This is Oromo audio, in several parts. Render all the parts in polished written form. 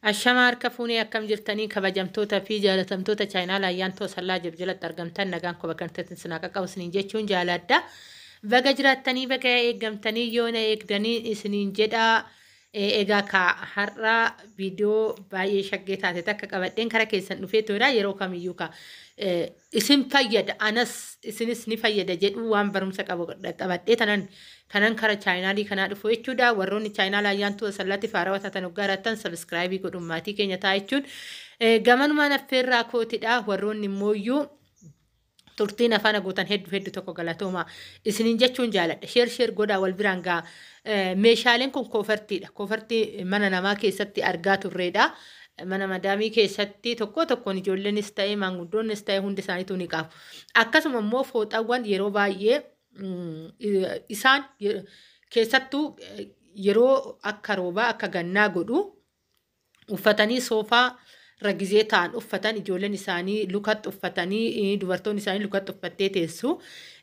Ashama harka fuunee, akkam jirtanii kabajamtoota fi jaalatamtoota chaayinaal Ayyaantoo Sallaa jalatti argamtan? Nagaan koo bakka sinaa qaqqabu isiniin jechuun jaaladha. Baga jiraattanii, baga eeggamtanii, yoona eegdanii isiniin jedhaa. Egaa ka har'a viidiyoo baay'ee shaggee taate takka qabadheen kara keessan dhufee tura. Yeroo kamiyyuu ka isin fayyada, anas isinis ni fayyada jedhu waan barumsa qabu qabadhee tanan kanan kara chaayinaalii kanaa dhufu jechuudha. Warroonni chaayinaal Ayyaantuu Sallaatti faarawaa taatan hoggaa irrattan subscribe godhuun maatii keenya ta'a jechuun gamanumaan affeerraa kootidha. Warroonni immooyyuu turtiin afaan guutan hedduu hedduu tokko galatooma isiniin jechuun jaaladha. Share share godhaa, wal biraan gaa. Meeshaaleen kun koofartiidha. Koofartii mana namaa keessatti argaa turreedha. Mana madaamii keessatti tokko tokkoon ijoolleenis ta'e, maanguddoonnis ta'e, hundi isaaniitu ni qabu. Akkasuma immoo fooxaawwan yeroo baay'ee isaan keessattuu yeroo akka roobaa, akka gannaa godhu uffatanii soofaa ragizee ta'an uffatan, ijoolleen isaanii lukatti uffatanii, dubartoonni isaanii lukatti uffattee teessu.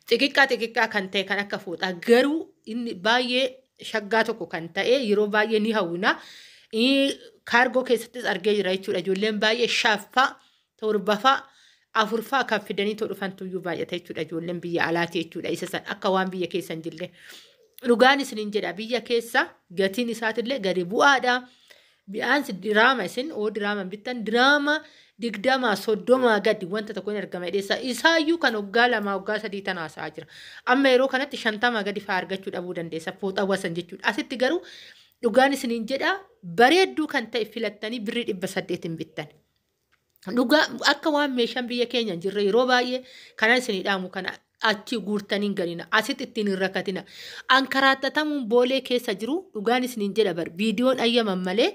Xixiqqaa xixiqqaa kan ta'e kan akka fooxaa garuu inni baay'ee shaggaa tokko kan ta'e yeroo baay'ee ni hawwina. Kaargoo keessattis argee jira jechuudha. Ijoolleen baay'ee shaffaa, torbaffaa, afurfaa kan fidanii too dhufantuyyuu baay'ata jechuudha. Ijoolleen biyya alaati jechuudha. Isa san akka waan biyya keessa hin jirre. Dhugaan isiniin jedha, biyya keessa gatiin isaatillee gadi bu'aadha. Bi'aansi diraama isin oo diraama bittan diraama 20 30 gadi wanta tokko hin argama jedheessa. Isaayyuu kan waggaa 2, waggaa 3 tan haasa'aa jira. Amma yeroo kanatti 50 gadi fa'aa argachuu dhabuu dandeessa fooxawwa san jechuudha. Asitti garuu dhugaan isiniin jedha, bareedduu kan ta'e filattanii birrii 800 bittan. Dhugaa akka waan meeshaan biyya keenya hin jirre. Yeroo baay'ee kanan isinii dhaamu kana achi guurtanii hin galina. Asitti ittiin hin rakkatina. Ankaraattatamuun Boolee keessa jiru, dhugaan isiniin jedha bar, viidiyoon ayyaman malee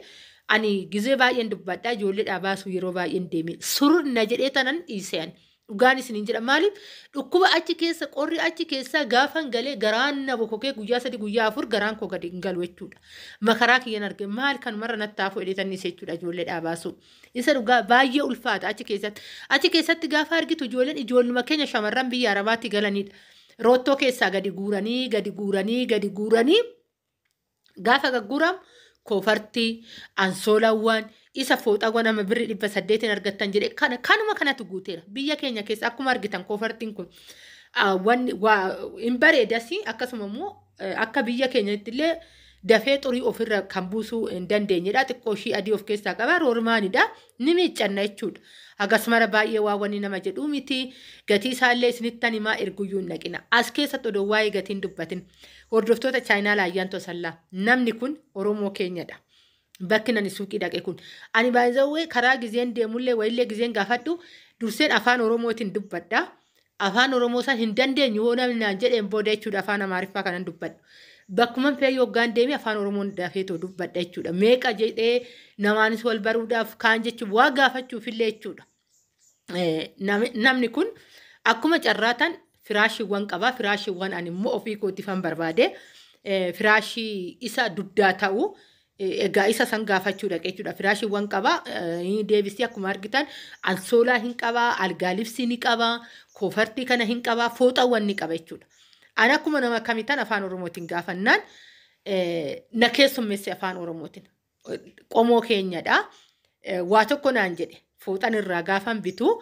ani gizee baay'een dubbadha. Ijoolleedhaa baasuu yeroo baay'een deeme surna jedhee tanan dhiise ani. Dhugaan isiniin jedha, maaliif dhukkuba achi keessa, qorri achi keessa gaafan galee garaan na bokokee guyyaa 3, guyyaa 4 garaan koo gadi hin galu jechuudha. Makaraa kiyyan arge, maal kanumarra natti hafu jedhee isa jechuudha ijoolleedhaa baasuu. Isa dhugaa baay'ee ulfaata achi keessatti. Achi keessatti gaafa argitu ijoolleen ijoolluma keenya shamarran biyya Arabaatti galanidha. Roottoo keessaa gadi guuranii, gadi guuranii, gadi guuranii, gaafa gagguuramu koofartii, ansoolawwan, isa fooxawwan amma birrii 800n argattan jedhe kana kanuma kanatu guuteera. Biyya keenya keessa akkuma argitan koofartiin kun wanni hin bareedas, akkasuma immoo akka biyya keenyatti illee dafee xurii ofirra kan buusuu hin dandeenyedha. Xiqqoo ishii adii of keessaa qaba. Roormaanidha. Ni miiccanna jechuudha. Akkasumara baay'ee waa wanni nama jedhuu miti. Gatii isaallee isinittan himaa, erguyyuu hin dhaqina. As keessatti odoo waa'ee gatiin dubbatin. Hordoftoota chaayinaal Ayyaantoo Sallaa, namni kun Oromoo keenyadha. Bakki nani suuqii dhaqe kun. Ani baay'ee karaa gizeen deemullee wayillee gizeen gaafadhu durseen afaan Oromootiin dubbadha. Afaan Oromoo san hin dandeenyu hoo namni naan jedheen booda jechuudha afaan Amaariffaa kanan dubbadhu. Bakkuma fe'ee yoggaan deeme afaan Oromoon dafeetoo dubbadha jechuudha. Meeqa jedhee namaanis wal baruudhaaf kaan jechuun waa gaafachuufillee jechuudha. Namni kun akkuma carraatan firaashiiwwan qaba. Firaashiiwwan ani immoo ofii kootiifan barbaade. Firaashii isa duddaa ta'u egaa isa san gaafachuu dhaqe jechuudha. Firaashiiwwan qaba. Deebisii akkuma argitan ansoolaa hin qaba, algaa libsii ni qaba, koofartii kana hin qaba, fooxawwan ni qaba jechuudha. Ani akkuma nama kamitan afaan Oromootiin gaafannaan na keessummeesse afaan Oromootiin. Qomoo keenyadha. Waa tokko naan jedhe, fooxan irraa gaafan bitu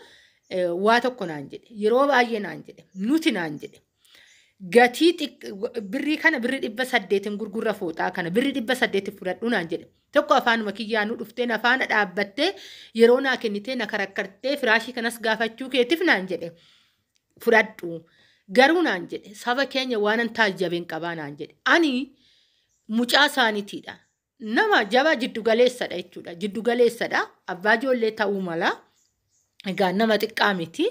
waa tokko naan jedhe, yeroo baay'ee naan jedhe, nuti naan jedhe. Gatii birrii kana birrii 800n gurgurra, fooxaa kana birrii 800 fudhadhu naan jedhe. Tokko afaanuma kiyyaanuu dhufteen afaana dhaabbattee yeroo naa kennitee na karakkartee firaashii kanas gaafachuu keetiif naan jedhe fudhadhu. Garuu naan jedhe, saba keenya waanan taajjabeen qabaa naan jedhe. Ani mucaa isaaniitiidha. Nama jabaa jiddu galeessadha jechuudha. Jiddu galeessadha. Abbaa ijoollee ta'uu mala. Egaa nama xiqqaa miti.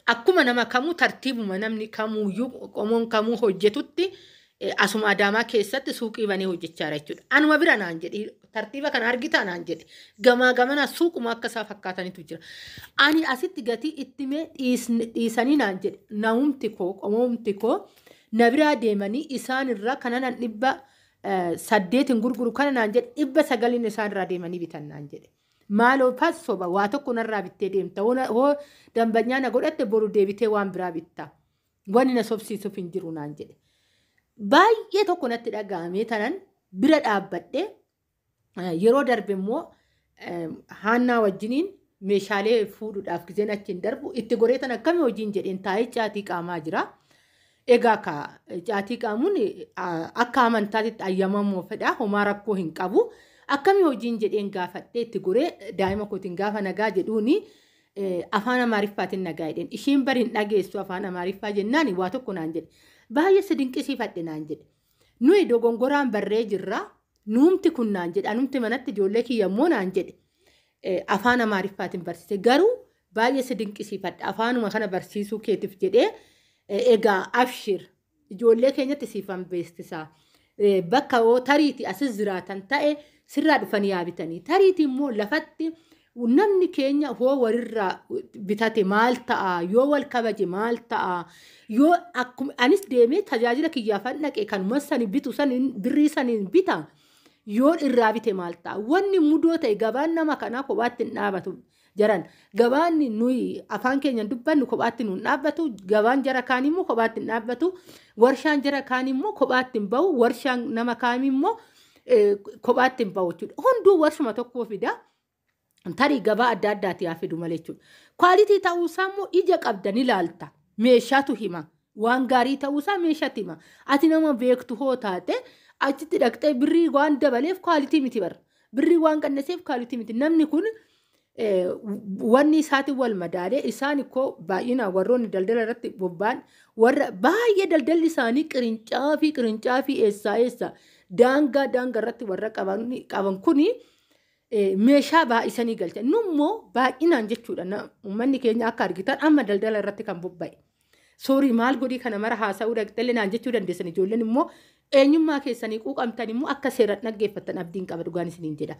Akkuma nama kamuu tartiibuma namni kamuuyyuu qomoon kamuu hojjetutti asuma Adaamaa keessatti suuqii banee hojjechaa jira jechuudha. Anuma bira naan jedhe, tartiiba kana argitaa naan jedhe, gamaa gamanaa suuquma akka isaa fakkaatanitu jira. Ani asitti gatii itti mee dhiisanii naan jedhe, namumti koo, qomoomti koo na biraa deemanii isaan irraa kana nan 800n gurguru kana naan jedhe, 900n isaan irraa deemanii bitan naan jedhe. Maaloo soba waa tokko narraa bittee deemta. Hoo dambanyaa na godhatte boru deebitee waan biraa bitta. Wanni na sobsiisuuf hin jiru naan jedhe. Baay'ee tokko natti dhaga'amee tanan bira dhaabbadhee Yeroo darbe immoo Haannaa wajjiniin meeshaalee fuudhuudhaaf gizeen achiin darbu itti goreetan akkamii hojiin jedheen taa'ee caatii qaamaa jira. Egaa ka caatii qaamuun akka amantaatitti ayyamamuu fedha, homaa rakkoo hin qabu. Akkamii hojiin jedheen gaafadhee itti goree daa'ima kootiin gaafa nagaa jedhuuni afaan Amaariffaatiin nagaa jedheen. Isheen bari hin dhageessu afaan Amaariffaa jennaan waa tokko naan jedhe. Baay'ee si dinqisiifadhe naan jedhe. Nuyi dogongoraan barree jirra. Nuumti kun naan jedhe. Anumti manatti ijoollee kiyya immoo naan jedhe. Afaan Amaariffaatiin barsiise. Garuu baay'ee si dinqisiifadha. Afaanuma kana barsiisuu keetiif jedhee, egaa abshir, ijoollee keenyatti siifan beeksisaa. Bakka yoo tariiti asis jiraatan ta'e sirraa dhufanii yaa bitanii. Tariiti immoo lafatti namni keenya hoo walirraa bitate maal ta'a? Yoo wal kabaje maal ta'a? Yoo akkuma anis deemee tajaajila kiyyaafan dhaqe kanuma sani bitu sani birrii saniin bita. Yoo irraa bite maal ta'a? Wanni mudoo ta'e gabaan nama kanaa kophaatti hin dhaabatu. Jaran gabaan nuyi afaan keenyan dubbannu kophaatti nu hin dhaabbatu. Gabaan jara kaan immoo kophaatti hin dhaabbatu. Warshaan jara kaan immoo kophaatti hin bahu. Warshaan nama kaan immoo kophaatti hin bahu jechuudha. Hunduu warshuma tokkoo fida. Tarii gabaa adda addaati haa fidu malee jechuudha. Quality ta'uusaa immoo ija qabda ni ilaalta. Meeshaatu hima. Waan gaarii ta'uusaa meeshaatu hima. Ati nama beektu hoo taate achitti dhaqxee birrii waan dabaleef quality miti bara. Birrii waan qannaseef quality miti. Namni kun wanni isaatiin wal madaalee isaan ikkoo baay'inaan warroonni daldala irratti bobba'an warra baay'ee daldalli isaanii qirincaa fi qirincaa fi eessaa eessa daangaa daangaa irratti warra qaban kuni meeshaa baay'isanii galchan. Nummoo baay'inaan jechuudha. Uummanni keenya akka argitan amma daldala irratti kan bobba'e. Soorii, maal godhii kana mara haasa'uu dhaqxellee naan jechuu dandeessan. Ijoolleen immoo eenyummaa keessanii quuqamtan immoo akka seeraan dhaggeeffattan abdiin qaba, dhugaan isiniin jedha.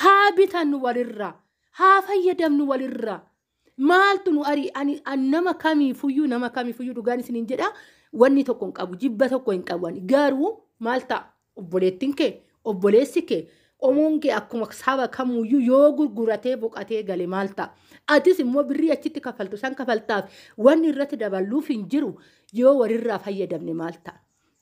Haa bitannu walirraa, haa fayyadamnu walirraa. Maaltu nu ari? Ani nama kamiifuyyuu dhugaan isiniin jedha, wanni tokko hin qabu, jibba tokko hin qabu. Garuu maal ta'a, obboleettiin kee, obboleessi kee, qomoon kee akkuma saba kamuyyuu yoo gurguratee boqatee gale maal ta'a? Atis immoo birrii achitti kafaltu san kafaltaaf wanni irratti daballuuf hin jiru. Yoo walirraa fayyadamne maal ta'a?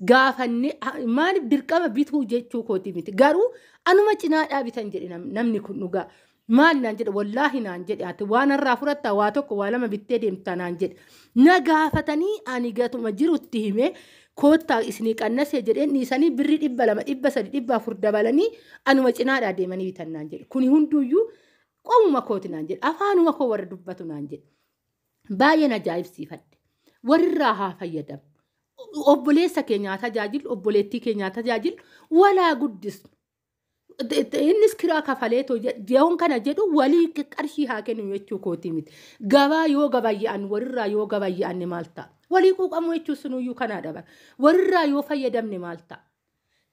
Gaafanne maaliif dirqama bituu jechuu kooti miti, garuu anuma cinaadhaa bitan jedhe namni kun dhugaa. Maal naan jedhe? Wallaahi naan jedhe, ati waan irraa fudhattaa waa tokko waa lama bittee deemtaa naan jedhe. Na gaafatanii ani gatuma jirutti himee koottaa isinii qannasee jedheen dhiisanii birrii 200, 300, 400 dabalanii anuma cinaadhaa deemanii bitan naan jedhe. Kuni hunduyyuu qomuma kooti naan jedhe, afaanuma koo warra dubbatu naan jedhe. Baay'een ajaa'ibsiifadhe. Warrirraa haa fayyadamu. Obboleessa keenyaa tajaajilu, obboleettii keenyaa tajaajilu, walaa guddisnu. Innis kiraa kafaleetoo yeroon kana jedhu walii qarshii haa kennu jechuu kooti miti. Gabaa yoo gabayya'an, walirraa yoo gabayya'anne maal ta'a? Walii quuqamuu jechuun sunuyyuu kanaa dhaban. Walirraa yoo fayyadamne maal ta'a?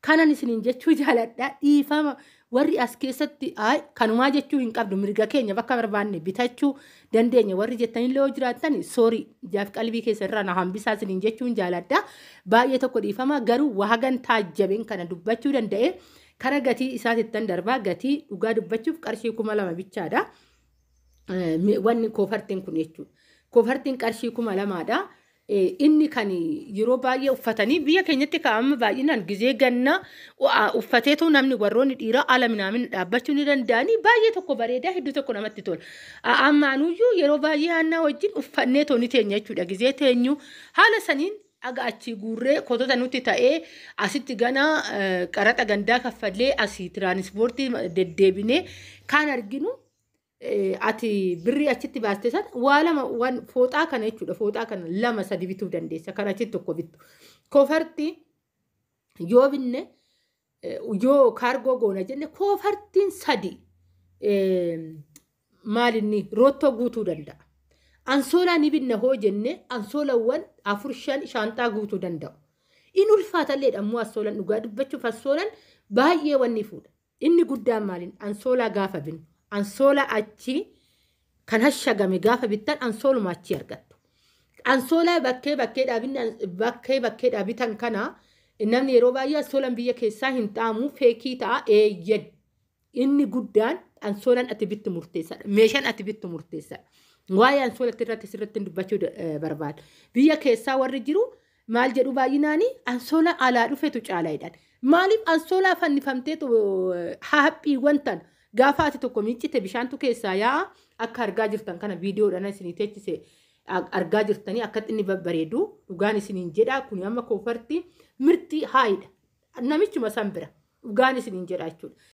Kanan isiniin jechuu jaaladha. Dhiifama, warri as keessatti kanumaa jechuu hin qabdu, mirga keenya bakka barbaanne bitachuu dandeenya warri jettanillee yoo jiraattan, soorii, jaaf qalbii keessa irraa na hambisaa isiniin jechuun jaaladha. Baay'ee tokko dhiifama, garuu waagan taajjabeen kana dubbachuu danda'e. Kara gatii isaatittan darbaa. Gatii dhugaa dubbachuuf qarshii 2000 bichaadha. Wanni koofartiin kun jechuudha. Koofartiin qarshii 2000dha. Inni kan yeroo baay'ee uffatanii biyya keenyatti kaa'ama baay'inaan gizee gannaa uffateetu namni warroonni dhiiraa ala minaamin dhaabbachuu ni danda'anii, baay'ee tokko bareedaa, hedduu tokko namatti tola. Ammaanuyyuu yeroo baay'ee haannaa wajjin uffannee tooni teenya jechuudha. Gizee teenyu haala saniin aga achii guurree kotota nutti ta'ee asitti gana qaraxa gandaa kaffallee asii tiraanispoortii deddeebinee kan arginu ati birrii achitti baaste sana waa lama waan fooxaa kana jechuudha, fooxaa kana lama sadi bituu dandeessa kan achitti tokko bittu. Koofartii yoo binne, yoo kaargoo goona jenne, koofartiin sadi maalinni roottoo guutuu danda'a. Ansoolaa ni binna hoo jenne, ansoolawwan afur shan shaanxaa guutuu danda'u. In ulfaatalleedha ammoo ansoolaan, dhugaa dubbachuuf ansoolaan baay'ee wanni fuudha. Inni guddaan maaliin ansoolaa gaafa binnu, ansoolaa achii kan hashagame gaafa bittan ansooluma achii argattu. Ansoolaa bakkee bakkee bakkeedhaa bitan kana namni yeroo baay'ee ansoolaan biyya keessaa hin xaamu, fake ta'a eeyyen. Inni guddaan ansoolaan ati bittu murteessaadha. Meeshaan ati bittu murteessaadha. Waa'ee ansoolatti irratti sirriitti dubbachuu barbaada. Biyya keessaa warri jiru maal jedhu baay'inaanii, ansoolaa alaa dhufetu caalaa jedhan. Maaliif ansoolaa fannifamteetu haphiiwwan tan gaafa ati tokko miiccite bishaantu keessaa yaa'a. Akka argaa jirtan kana viidiyoodhaan isinii teechise argaa jirtanii akka inni babbareedu dhugaan isiniin jedha. Kun amma comfort mirti haayidha. Namichuma san bira dhugaan isiniin jedha jechuudha.